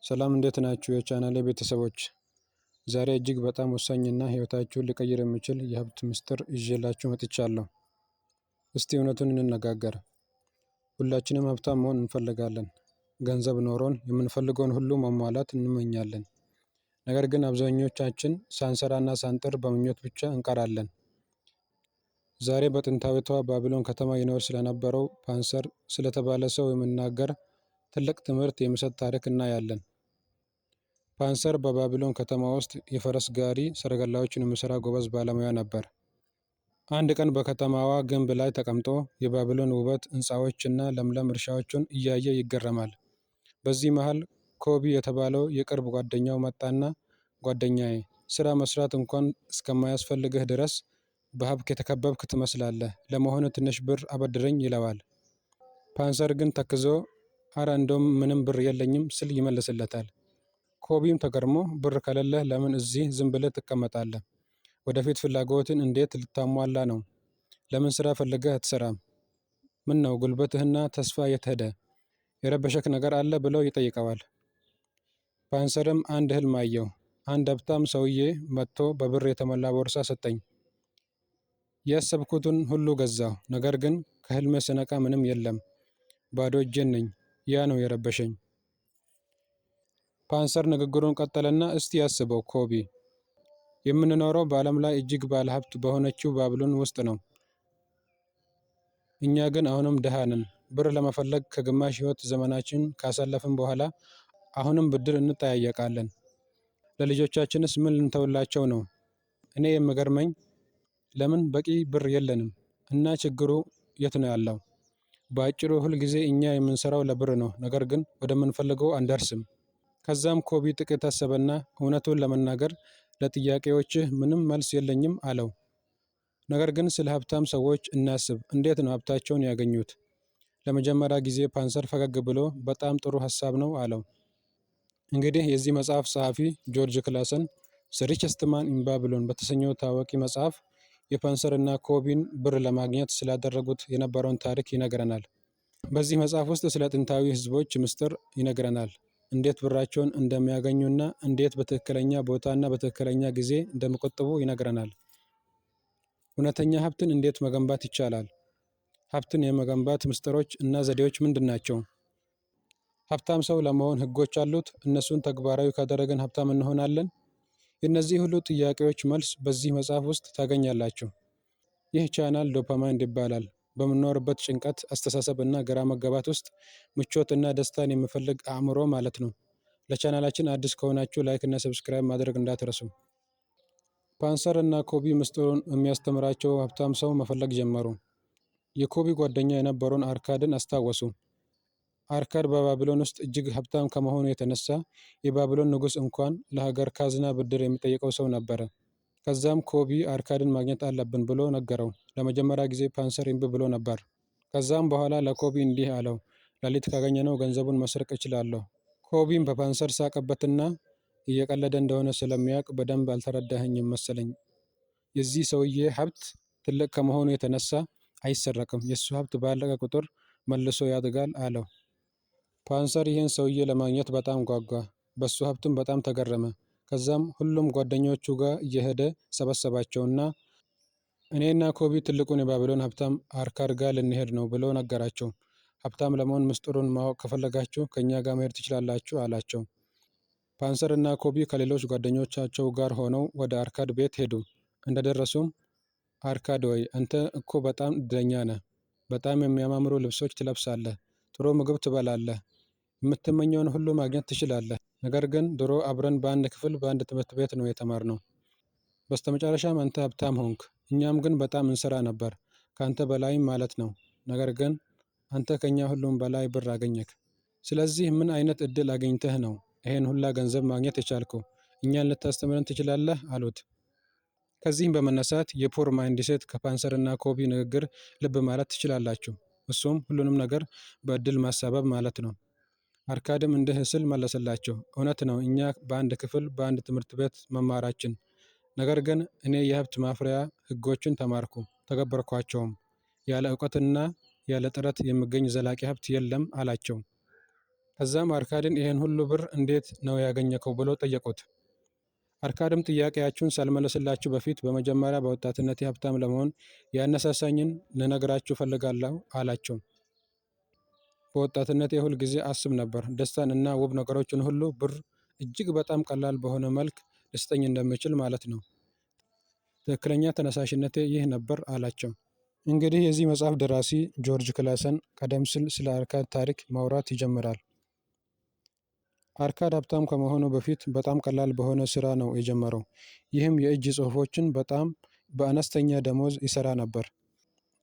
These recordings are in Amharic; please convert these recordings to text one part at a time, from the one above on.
ሰላም፣ እንዴት ናችሁ የቻናሌ ቤተሰቦች? ዛሬ እጅግ በጣም ወሳኝና ሕይወታችሁን ሊቀይር የሚችል የሀብት ምስጢር ይዤላችሁ መጥቻለሁ። እስቲ እውነቱን እንነጋገር። ሁላችንም ሀብታም መሆን እንፈልጋለን። ገንዘብ ኖሮን የምንፈልገውን ሁሉ ማሟላት እንመኛለን። ነገር ግን አብዛኞቻችን ሳንሰራና ሳንጥር በምኞት ብቻ እንቀራለን። ዛሬ በጥንታዊቷ ባቢሎን ከተማ ይኖር ስለነበረው ፓንሰር ስለተባለ ሰው የሚናገር ትልቅ ትምህርት የሚሰጥ ታሪክ እናያለን። ፓንሰር በባቢሎን ከተማ ውስጥ የፈረስ ጋሪ ሰረገላዎችን የሚሰራ ጎበዝ ባለሙያ ነበር። አንድ ቀን በከተማዋ ግንብ ላይ ተቀምጦ የባቢሎን ውበት ሕንፃዎችና ለምለም እርሻዎችን እያየ ይገረማል። በዚህ መሃል ኮቢ የተባለው የቅርብ ጓደኛው መጣና፣ "ጓደኛዬ፣ ስራ መስራት እንኳን እስከማያስፈልግህ ድረስ በሀብት የተከበብክ ትመስላለህ። ለመሆኑ ትንሽ ብር አበድረኝ" ይለዋል። ፓንሰር ግን ተክዞ "አረ እንደውም ምንም ብር የለኝም" ሲል ይመልስለታል። ኮቢም ተገርሞ፣ "ብር ከሌለህ ለምን እዚህ ዝም ብለህ ትቀመጣለህ? ወደፊት ፍላጎትህን እንዴት ልታሟላ ነው? ለምን ስራ ፈልገህ አትሰራም? ምነው ጉልበትህና ተስፋህ የት ሄደ? የረበሸክ ነገር አለ?" ብሎ ይጠይቀዋል። ፓንሰርም፣ "አንድ ህልም አየሁ። አንድ ሀብታም ሰውዬ መጥቶ በብር የተሞላ ቦርሳ ሰጠኝ። ያሰብኩትን ሁሉ ገዛሁ። ነገር ግን ከህልሜ ስነቃ ምንም የለም። ባዶ እጄን ነኝ። ያ ነው የረበሸኝ።" ፓንሰር ንግግሩን ቀጠለና፣ "እስቲ አስበው ኮቢ፣ የምንኖረው በዓለም ላይ እጅግ ባለሀብት በሆነችው ባቢሎን ውስጥ ነው። እኛ ግን አሁንም ድሃ ነን። ብር ለመፈለግ ከግማሽ ህይወት ዘመናችን ካሳለፍን በኋላ አሁንም ብድር እንጠያየቃለን። ለልጆቻችንስ ምን ልንተውላቸው ነው? እኔ የሚገርመኝ ለምን በቂ ብር የለንም? እና ችግሩ የት ነው ያለው? በአጭሩ ሁል ጊዜ እኛ የምንሰራው ለብር ነው፣ ነገር ግን ወደምንፈልገው አንደርስም።" ከዛም ኮቢ ጥቂት አሰበና፣ "እውነቱን ለመናገር ለጥያቄዎችህ ምንም መልስ የለኝም" አለው። "ነገር ግን ስለ ሀብታም ሰዎች እናስብ። እንዴት ነው ሀብታቸውን ያገኙት?" ለመጀመሪያ ጊዜ ፓንሰር ፈገግ ብሎ፣ "በጣም ጥሩ ሀሳብ ነው" አለው። እንግዲህ የዚህ መጽሐፍ ጸሐፊ ጆርጅ ክላሰን The Richest Man in Babylon በተሰኘው ታዋቂ መጽሐፍ የፓንሰር እና ኮቢን ብር ለማግኘት ስላደረጉት የነበረውን ታሪክ ይነግረናል። በዚህ መጽሐፍ ውስጥ ስለ ጥንታዊ ህዝቦች ምስጢር ይነግረናል። እንዴት ብራቸውን እንደሚያገኙና እንዴት በትክክለኛ ቦታና በትክክለኛ ጊዜ እንደሚቆጥቡ ይነግረናል። እውነተኛ ሀብትን እንዴት መገንባት ይቻላል? ሀብትን የመገንባት ምስጢሮች እና ዘዴዎች ምንድን ናቸው? ሀብታም ሰው ለመሆን ህጎች አሉት? እነሱን ተግባራዊ ካደረግን ሀብታም እንሆናለን? የእነዚህ ሁሉ ጥያቄዎች መልስ በዚህ መጽሐፍ ውስጥ ታገኛላችሁ። ይህ ቻናል ዶፓማይንድ ይባላል። በምንኖርበት ጭንቀት፣ አስተሳሰብ እና ግራ መጋባት ውስጥ ምቾት እና ደስታን የሚፈልግ አእምሮ ማለት ነው። ለቻናላችን አዲስ ከሆናችሁ like እና subscribe ማድረግ እንዳትረሱ። ፓንሰር እና ኮቢ ምስጢሩን የሚያስተምራቸው ሀብታም ሰው መፈለግ ጀመሩ። የኮቢ ጓደኛ የነበረውን አርካድን አስታወሱ። አርካድ በባቢሎን ውስጥ እጅግ ሀብታም ከመሆኑ የተነሳ የባቢሎን ንጉሥ እንኳን ለሀገር ካዝና ብድር የሚጠይቀው ሰው ነበረ። ከዛም ኮቢ አርካድን ማግኘት አለብን ብሎ ነገረው። ለመጀመሪያ ጊዜ ፓንሰር እምቢ ብሎ ነበር። ከዛም በኋላ ለኮቢ እንዲህ አለው፣ "ሌሊት ካገኘነው ገንዘቡን መስረቅ እችላለሁ።" ኮቢም በፓንሰር ሳቀበትና እየቀለደ እንደሆነ ስለሚያውቅ፣ "በደንብ አልተረዳኸኝም መሰለኝ። የዚህ ሰውዬ ሀብት ትልቅ ከመሆኑ የተነሳ አይሰረቅም። የሱ ሀብት ባለቀ ቁጥር መልሶ ያድጋል" አለው። ፓንሰር ይህን ሰውዬ ለማግኘት በጣም ጓጓ። በሱ ሀብትም በጣም ተገረመ። ከዛም ሁሉም ጓደኞቹ ጋር እየሄደ ሰበሰባቸውና፣ "እኔና ኮቢ ትልቁን የባቢሎን ሀብታም አርካድ ጋር ልንሄድ ነው" ብሎ ነገራቸው። "ሀብታም ለመሆን ምስጢሩን ማወቅ ከፈለጋችሁ ከእኛ ጋር መሄድ ትችላላችሁ" አላቸው። ፓንሰር እና ኮቢ ከሌሎች ጓደኞቻቸው ጋር ሆነው ወደ አርካድ ቤት ሄዱ። እንደደረሱም፣ "አርካድ ሆይ፣ አንተ እኮ በጣም እድለኛ ነህ። በጣም የሚያማምሩ ልብሶች ትለብሳለህ፣ ጥሩ ምግብ ትበላለህ፣ የምትመኘውን ሁሉ ማግኘት ትችላለህ። ነገር ግን ድሮ አብረን በአንድ ክፍል በአንድ ትምህርት ቤት ነው የተማርነው። በስተመጨረሻም አንተ ሀብታም ሆንክ። እኛም ግን በጣም እንሰራ ነበር፣ ከአንተ በላይም ማለት ነው። ነገር ግን አንተ ከኛ ሁሉም በላይ ብር አገኘክ። ስለዚህ ምን አይነት እድል አግኝተህ ነው ይሄን ሁላ ገንዘብ ማግኘት የቻልከው? እኛን ልታስተምረን ትችላለህ?" አሉት። ከዚህም በመነሳት የ poor mindset ከፓንሰር እና ኮቢ ንግግር ልብ ማለት ትችላላችሁ። እሱም ሁሉንም ነገር በእድል ማሳበብ ማለት ነው። አርካድም እንዲህ ሲል መለሰላቸው፣ "እውነት ነው እኛ በአንድ ክፍል በአንድ ትምህርት ቤት መማራችን። ነገር ግን እኔ የሀብት ማፍሪያ ህጎችን ተማርኩ፣ ተገበርኳቸውም። ያለ እውቀትና ያለ ጥረት የሚገኝ ዘላቂ ሀብት የለም" አላቸው። ከዛም አርካድን ይህን ሁሉ ብር እንዴት ነው ያገኘከው ብሎ ጠየቁት። አርካድም ጥያቄያችሁን ሳልመለስላችሁ በፊት በመጀመሪያ በወጣትነቴ ሀብታም ለመሆን ያነሳሳኝን ልነግራችሁ እፈልጋለሁ አላቸው። በወጣትነቴ ሁል ጊዜ አስብ ነበር ደስታን እና ውብ ነገሮችን ሁሉ ብር እጅግ በጣም ቀላል በሆነ መልክ ሊሰጠኝ እንደሚችል ማለት ነው። ትክክለኛ ተነሳሽነቴ ይህ ነበር አላቸው። እንግዲህ የዚህ መጽሐፍ ደራሲ ጆርጅ ክላሰን ቀደም ሲል ስለ አርካድ ታሪክ ማውራት ይጀምራል። አርካድ ሀብታም ከመሆኑ በፊት በጣም ቀላል በሆነ ስራ ነው የጀመረው። ይህም የእጅ ጽሑፎችን በጣም በአነስተኛ ደሞዝ ይሰራ ነበር።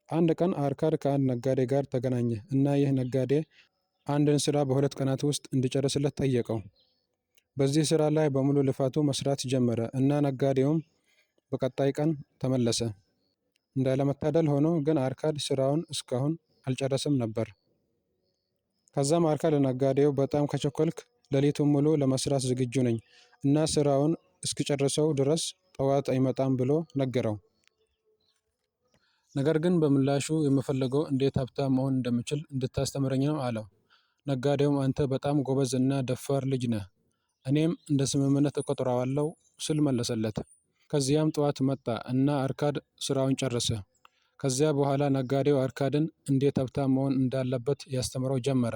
አንድ ቀን አርካድ ከአንድ ነጋዴ ጋር ተገናኘ እና ይህ ነጋዴ አንድን ስራ በ2 ቀናት ውስጥ እንዲጨርስለት ጠየቀው። በዚህ ስራ ላይ በሙሉ ልፋቱ መስራት ጀመረ እና ነጋዴውም በቀጣይ ቀን ተመለሰ። እንዳለመታደል ሆኖ ግን አርካድ ስራውን እስካሁን አልጨረሰም ነበር። ከዛም አርካድ ለነጋዴው በጣም ከቸኮልክ ሌሊቱን ሙሉ ለመስራት ዝግጁ ነኝ እና ስራውን እስክጨርሰው ድረስ ጠዋት አይመጣም ብሎ ነገረው። ነገር ግን በምላሹ የምፈልገው እንዴት ሀብታም መሆን እንደምችል እንድታስተምረኝ ነው አለው። ነጋዴውም አንተ በጣም ጎበዝ እና ደፋር ልጅ ነህ፣ እኔም እንደ ስምምነት እቆጥረዋለሁ ስል መለሰለት። ከዚያም ጠዋት መጣ እና አርካድ ስራውን ጨረሰ። ከዚያ በኋላ ነጋዴው አርካድን እንዴት ሀብታም መሆን እንዳለበት ያስተምረው ጀመረ።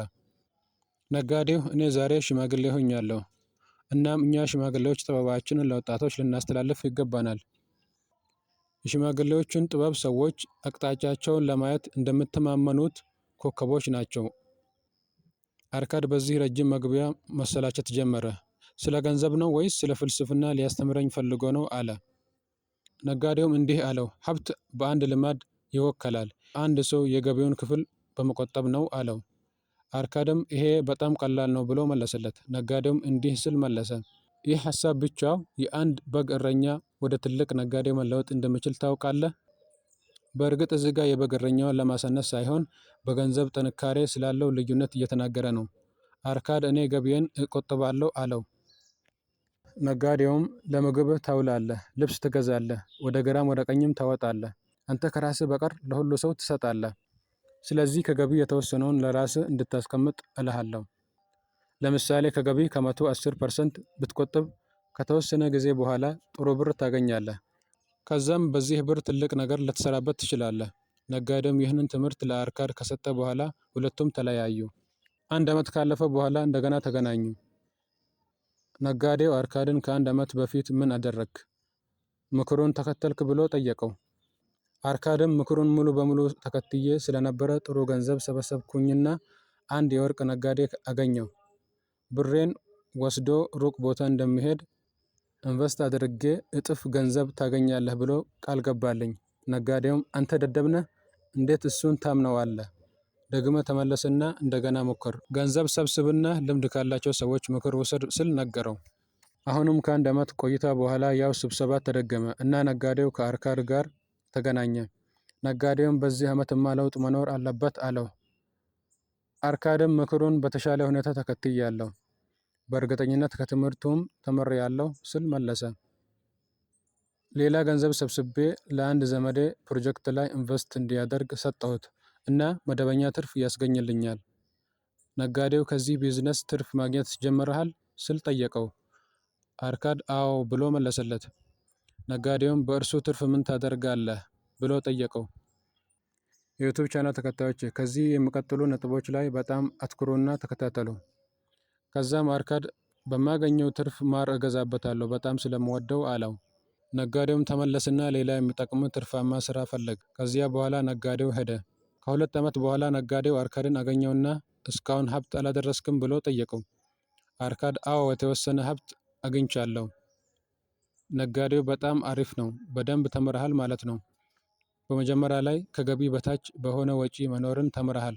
ነጋዴው እኔ ዛሬ ሽማግሌ ሆኛለሁ፣ እናም እኛ ሽማግሌዎች ጥበባችንን ለወጣቶች ልናስተላልፍ ይገባናል። የሽማግሌዎቹን ጥበብ ሰዎች አቅጣጫቸውን ለማየት እንደምትማመኑት ኮከቦች ናቸው። አርካድ በዚህ ረጅም መግቢያ መሰላቸት ጀመረ። ስለ ገንዘብ ነው ወይስ ስለ ፍልስፍና ሊያስተምረኝ ፈልጎ ነው አለ። ነጋዴውም እንዲህ አለው፣ ሀብት በአንድ ልማድ ይወከላል። አንድ ሰው የገቢውን ክፍል በመቆጠብ ነው አለው። አርካድም ይሄ በጣም ቀላል ነው ብሎ መለሰለት። ነጋዴውም እንዲህ ስል መለሰ፣ ይህ ሀሳብ ብቻው የአንድ በግ እረኛ ወደ ትልቅ ነጋዴ መለወጥ እንደሚችል ታውቃለህ? በእርግጥ እዚህ ጋር የበግ እረኛውን ለማሳነስ ሳይሆን በገንዘብ ጥንካሬ ስላለው ልዩነት እየተናገረ ነው። አርካድ እኔ ገቢዬን እቆጥባለሁ አለው። ነጋዴውም ለምግብህ ታውላለህ፣ ልብስ ትገዛለህ፣ ወደ ግራም ወደ ቀኝም ታወጣለህ። አንተ ከራስህ በቀር ለሁሉ ሰው ትሰጣለህ። ስለዚህ ከገቢ የተወሰነውን ለራስህ እንድታስቀምጥ እልሃለሁ። ለምሳሌ ከገቢ ከ110% ብትቆጥብ ከተወሰነ ጊዜ በኋላ ጥሩ ብር ታገኛለህ። ከዛም በዚህ ብር ትልቅ ነገር ልትሰራበት ትችላለህ። ነጋዴውም ይህንን ትምህርት ለአርካድ ከሰጠ በኋላ ሁለቱም ተለያዩ። አንድ ዓመት ካለፈ በኋላ እንደገና ተገናኙ። ነጋዴው አርካድን ከአንድ ዓመት በፊት ምን አደረግክ? ምክሩን ተከተልክ ብሎ ጠየቀው። አርካድም ምክሩን ሙሉ በሙሉ ተከትዬ ስለነበረ ጥሩ ገንዘብ ሰበሰብኩኝና አንድ የወርቅ ነጋዴ አገኘው። ብሬን ወስዶ ሩቅ ቦታ እንደሚሄድ ኢንቨስት አድርጌ እጥፍ ገንዘብ ታገኛለህ ብሎ ቃል ገባልኝ። ነጋዴውም አንተ ደደብ ነህ፣ እንዴት እሱን ታምነዋለህ? ደግመህ ተመለስና እንደገና ሞክር፣ ገንዘብ ሰብስብና ልምድ ካላቸው ሰዎች ምክር ውሰድ ስል ነገረው። አሁንም ከአንድ ዓመት ቆይታ በኋላ ያው ስብሰባ ተደገመ እና ነጋዴው ከአርካድ ጋር ተገናኘ። ነጋዴውም በዚህ ዓመትማ ለውጥ መኖር አለበት አለው። አርካድም ምክሩን በተሻለ ሁኔታ ተከትያለሁ፣ በእርግጠኝነት ከትምህርቱም ተምሬያለሁ ስል መለሰ። ሌላ ገንዘብ ሰብስቤ ለአንድ ዘመዴ ፕሮጀክት ላይ ኢንቨስት እንዲያደርግ ሰጠሁት እና መደበኛ ትርፍ ያስገኝልኛል። ነጋዴው ከዚህ ቢዝነስ ትርፍ ማግኘት ጀምረሃል ስል ጠየቀው። አርካድ አዎ ብሎ መለሰለት። ነጋዴውም በእርሱ ትርፍ ምን ታደርጋለህ ብሎ ጠየቀው። የ YouTube channel ተከታዮች ከዚህ የሚቀጥሉ ነጥቦች ላይ በጣም አትኩሩና ተከታተሉ። ከዛም አርካድ በማገኘው ትርፍ ማር እገዛበታለሁ በጣም ስለምወደው አለው። ነጋዴውም ተመለስና ሌላ የሚጠቅም ትርፋማ ስራ ፈለግ። ከዚያ በኋላ ነጋዴው ሄደ። ከ2 ዓመት በኋላ ነጋዴው አርካድን አገኘውና እስካሁን ሀብት አላደረስክም ብሎ ጠየቀው። አርካድ አዎ የተወሰነ ሀብት አግኝቻለሁ። ነጋዴው በጣም አሪፍ ነው፣ በደንብ ተምረሃል ማለት ነው። በመጀመሪያ ላይ ከገቢ በታች በሆነ ወጪ መኖርን ተምረሃል።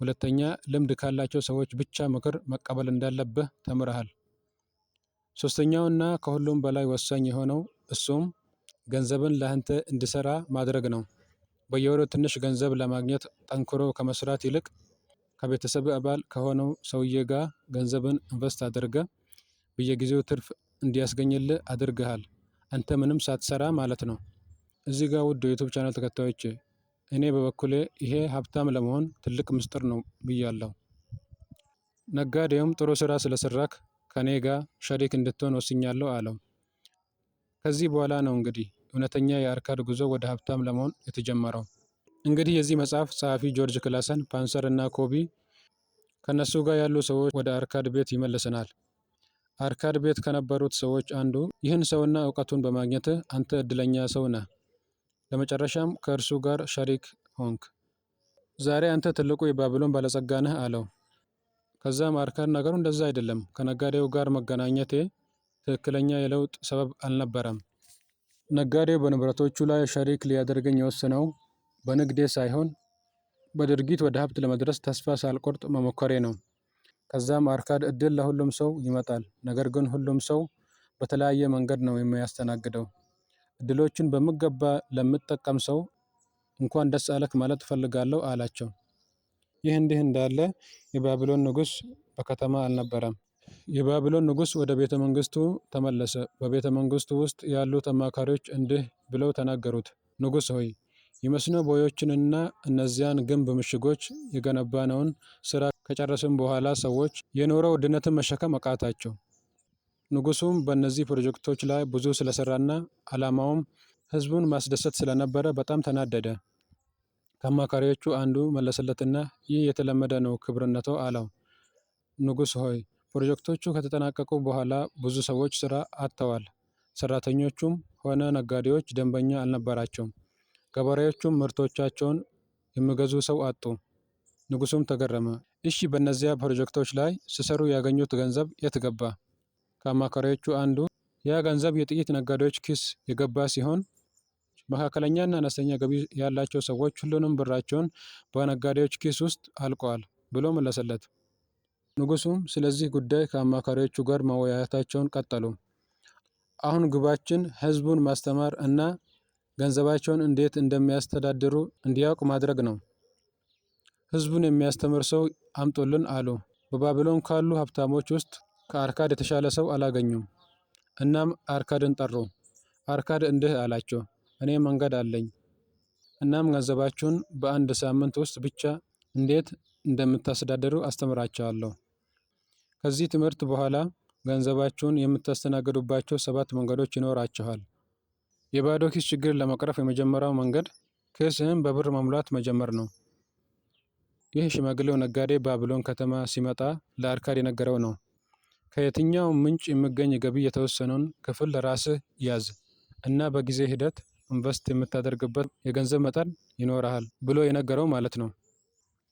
ሁለተኛ ልምድ ካላቸው ሰዎች ብቻ ምክር መቀበል እንዳለብህ ተምረሃል። ሶስተኛውና ከሁሉም በላይ ወሳኝ የሆነው እሱም ገንዘብን ለአንተ እንዲሰራ ማድረግ ነው። በየወሩ ትንሽ ገንዘብ ለማግኘት ጠንክሮ ከመስራት ይልቅ ከቤተሰብ አባል ከሆነው ሰውዬ ጋር ገንዘብን ኢንቨስት አድርገህ በየጊዜው ትርፍ እንዲያስገኝልህ አድርገሃል። አንተ ምንም ሳትሰራ ማለት ነው። እዚህ ጋር ውድ የ YouTube channel ተከታዮች እኔ በበኩሌ ይሄ ሀብታም ለመሆን ትልቅ ምስጢር ነው ብያለሁ። ነጋዴውም ጥሩ ስራ ስለሰራክ ከኔ ጋር ሸሪክ እንድትሆን ወስኛለሁ አለው። ከዚህ በኋላ ነው እንግዲህ እውነተኛ የአርካድ ጉዞ ወደ ሀብታም ለመሆን የተጀመረው። እንግዲህ የዚህ መጽሐፍ ጸሐፊ ጆርጅ ክላሰን፣ ፓንሰር እና ኮቢ ከነሱ ጋር ያሉ ሰዎች ወደ አርካድ ቤት ይመልሰናል። አርካድ ቤት ከነበሩት ሰዎች አንዱ ይህን ሰውና እውቀቱን በማግኘትህ አንተ እድለኛ ሰው ነህ፣ ለመጨረሻም ከእርሱ ጋር ሸሪክ ሆንክ፣ ዛሬ አንተ ትልቁ የባቢሎን ባለጸጋ ነህ አለው። ከዛም አርካድ ነገሩ እንደዛ አይደለም፣ ከነጋዴው ጋር መገናኘቴ ትክክለኛ የለውጥ ሰበብ አልነበረም። ነጋዴው በንብረቶቹ ላይ ሸሪክ ሊያደርገኝ የወሰነው በንግዴ ሳይሆን በድርጊት ወደ ሀብት ለመድረስ ተስፋ ሳልቆርጥ መሞከሬ ነው። ከዛም አርካድ እድል ለሁሉም ሰው ይመጣል፣ ነገር ግን ሁሉም ሰው በተለያየ መንገድ ነው የሚያስተናግደው። እድሎችን በሚገባ ለምጠቀም ሰው እንኳን ደስ አለክ ማለት እፈልጋለሁ አላቸው። ይህ እንዲህ እንዳለ የባቢሎን ንጉሥ በከተማ አልነበረም። የባቢሎን ንጉሥ ወደ ቤተ መንግስቱ ተመለሰ። በቤተ መንግስቱ ውስጥ ያሉት አማካሪዎች እንዲህ ብለው ተናገሩት። ንጉሥ ሆይ፣ የመስኖ ቦዮችንና እነዚያን ግንብ ምሽጎች የገነባነውን ስራ ከጨረስን በኋላ ሰዎች የኑሮ ውድነትን መሸከም አቃታቸው። ንጉሱም በእነዚህ ፕሮጀክቶች ላይ ብዙ ስለሰራና ዓላማውም ህዝቡን ማስደሰት ስለነበረ በጣም ተናደደ። ከአማካሪዎቹ አንዱ መለሰለትና ይህ የተለመደ ነው ክብርነቶ አለው። ንጉስ ሆይ፣ ፕሮጀክቶቹ ከተጠናቀቁ በኋላ ብዙ ሰዎች ስራ አጥተዋል። ሰራተኞቹም ሆነ ነጋዴዎች ደንበኛ አልነበራቸውም። ገበሬዎቹም ምርቶቻቸውን የሚገዙ ሰው አጡ። ንጉሱም ተገረመ። እሺ፣ በእነዚያ ፕሮጀክቶች ላይ ሲሰሩ ያገኙት ገንዘብ የት ገባ? ከአማካሪዎቹ አንዱ ያ ገንዘብ የጥቂት ነጋዴዎች ኪስ የገባ ሲሆን መካከለኛና አነስተኛ ገቢ ያላቸው ሰዎች ሁሉንም ብራቸውን በነጋዴዎች ኪስ ውስጥ አልቀዋል ብሎ መለሰለት። ንጉሱም ስለዚህ ጉዳይ ከአማካሪዎቹ ጋር መወያየታቸውን ቀጠሉ። አሁን ግባችን ህዝቡን ማስተማር እና ገንዘባቸውን እንዴት እንደሚያስተዳድሩ እንዲያውቅ ማድረግ ነው። ህዝቡን የሚያስተምር ሰው አምጡልን አሉ። በባቢሎን ካሉ ሀብታሞች ውስጥ ከአርካድ የተሻለ ሰው አላገኙም። እናም አርካድን ጠሩ። አርካድ እንዲህ አላቸው፣ እኔ መንገድ አለኝ። እናም ገንዘባችሁን በአንድ ሳምንት ውስጥ ብቻ እንዴት እንደምታስተዳድሩ አስተምራቸዋለሁ። ከዚህ ትምህርት በኋላ ገንዘባችሁን የምታስተናግዱባቸው 7 መንገዶች ይኖራችኋል። የባዶ ኪስ ችግር ለመቅረፍ የመጀመሪያው መንገድ ኪስህን በብር መሙላት መጀመር ነው። ይህ ሽማግሌው ነጋዴ ባቢሎን ከተማ ሲመጣ ለአርካድ የነገረው ነው። ከየትኛው ምንጭ የሚገኝ ገቢ የተወሰነውን ክፍል ለራስህ ያዝ እና በጊዜ ሂደት ኢንቨስት የምታደርግበት የገንዘብ መጠን ይኖርሃል ብሎ የነገረው ማለት ነው።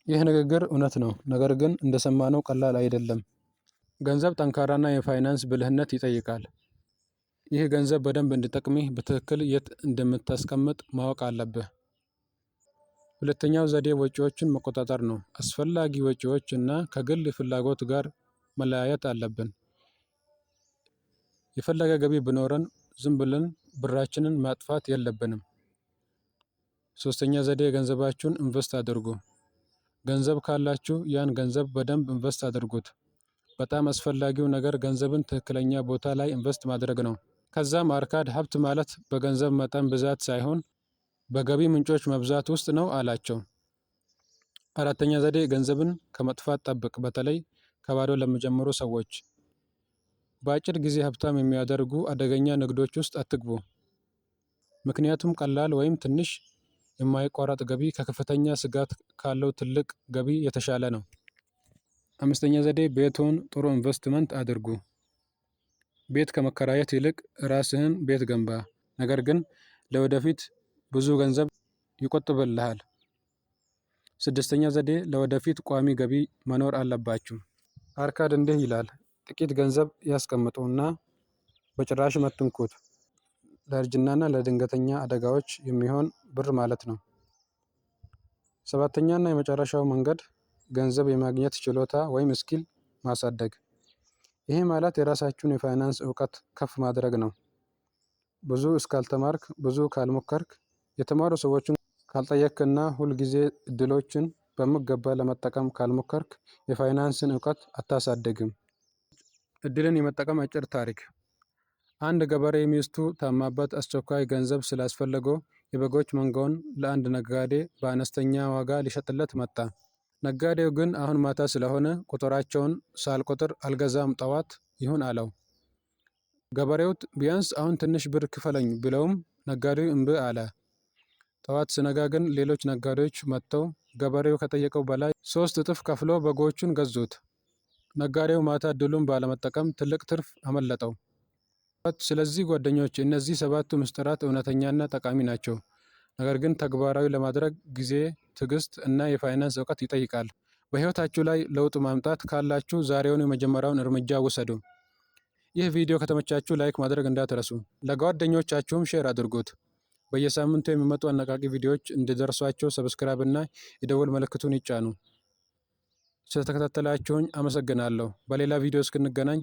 ይህ ንግግር እውነት ነው፣ ነገር ግን እንደሰማነው ቀላል አይደለም። ገንዘብ ጠንካራና የፋይናንስ ብልህነት ይጠይቃል። ይህ ገንዘብ በደንብ እንዲጠቅምህ በትክክል የት እንደምታስቀምጥ ማወቅ አለብህ። ሁለተኛው ዘዴ ወጪዎችን መቆጣጠር ነው። አስፈላጊ ወጪዎች እና ከግል ፍላጎት ጋር መለያየት አለብን። የፈለገ ገቢ ቢኖረን ዝም ብለን ብራችንን ማጥፋት የለብንም። ሶስተኛ ዘዴ ገንዘባችሁን ኢንቨስት አድርጉ። ገንዘብ ካላችሁ ያን ገንዘብ በደንብ ኢንቨስት አድርጉት። በጣም አስፈላጊው ነገር ገንዘብን ትክክለኛ ቦታ ላይ ኢንቨስት ማድረግ ነው። ከዛም አርካድ ሀብት ማለት በገንዘብ መጠን ብዛት ሳይሆን በገቢ ምንጮች መብዛት ውስጥ ነው አላቸው። አራተኛ ዘዴ ገንዘብን ከመጥፋት ጠብቅ፣ በተለይ ከባዶ ለሚጀምሩ ሰዎች። በአጭር ጊዜ ሀብታም የሚያደርጉ አደገኛ ንግዶች ውስጥ አትግቡ። ምክንያቱም ቀላል ወይም ትንሽ የማይቋረጥ ገቢ ከከፍተኛ ስጋት ካለው ትልቅ ገቢ የተሻለ ነው። አምስተኛ ዘዴ ቤትዎን ጥሩ ኢንቨስትመንት አድርጉ። ቤት ከመከራየት ይልቅ ራስህን ቤት ገንባ። ነገር ግን ለወደፊት ብዙ ገንዘብ ይቆጥብልሃል። ስድስተኛ ዘዴ ለወደፊት ቋሚ ገቢ መኖር አለባችሁ። አርካድ እንዲህ ይላል፣ ጥቂት ገንዘብ ያስቀምጡ እና በጭራሽ አትንኩት። ለእርጅናና ለድንገተኛ አደጋዎች የሚሆን ብር ማለት ነው። ሰባተኛና የመጨረሻው መንገድ ገንዘብ የማግኘት ችሎታ ወይም skill ማሳደግ። ይሄ ማለት የራሳችሁን የፋይናንስ እውቀት ከፍ ማድረግ ነው። ብዙ እስካልተማርክ፣ ብዙ ካልሞከርክ፣ የተማሩ ሰዎችን ካልጠየቅክና ሁልጊዜ እድሎችን በሚገባ ለመጠቀም ካልሞከርክ የፋይናንስን እውቀት አታሳድግም። እድልን የመጠቀም አጭር ታሪክ። አንድ ገበሬ ሚስቱ ታማበት አስቸኳይ ገንዘብ ስላስፈለገው የበጎች መንጋውን ለአንድ ነጋዴ በአነስተኛ ዋጋ ሊሸጥለት መጣ። ነጋዴው ግን አሁን ማታ ስለሆነ ቁጥራቸውን ሳልቆጥር አልገዛም፣ ጠዋት ይሁን አለው። ገበሬው ቢያንስ አሁን ትንሽ ብር ክፈለኝ ቢለውም ነጋዴው እምቢ አለ። ጠዋት ሲነጋ ግን ሌሎች ነጋዴዎች መጥተው ገበሬው ከጠየቀው በላይ 3 እጥፍ ከፍሎ በጎቹን ገዙት። ነጋዴው ማታ እድሉን ባለመጠቀም ትልቅ ትርፍ አመለጠው። ስለዚህ ጓደኞች፣ እነዚህ ሰባቱ ምስጢራት እውነተኛና ጠቃሚ ናቸው። ነገር ግን ተግባራዊ ለማድረግ ጊዜ፣ ትዕግስት እና የፋይናንስ እውቀት ይጠይቃል። በሕይወታችሁ ላይ ለውጥ ማምጣት ካላችሁ ዛሬውኑ የመጀመሪያውን እርምጃ ውሰዱ። ይህ ቪዲዮ ከተመቻችሁ like ማድረግ እንዳትረሱ፣ ለጓደኞቻችሁም share አድርጉት። በየሳምንቱ የሚመጡ አነቃቂ ቪዲዮዎች እንዲደርሷቸው subscribe እና የደወል ምልክቱን ይጫኑ። ስለተከታተላችሁኝ አመሰግናለሁ። በሌላ ቪዲዮ እስክንገናኝ።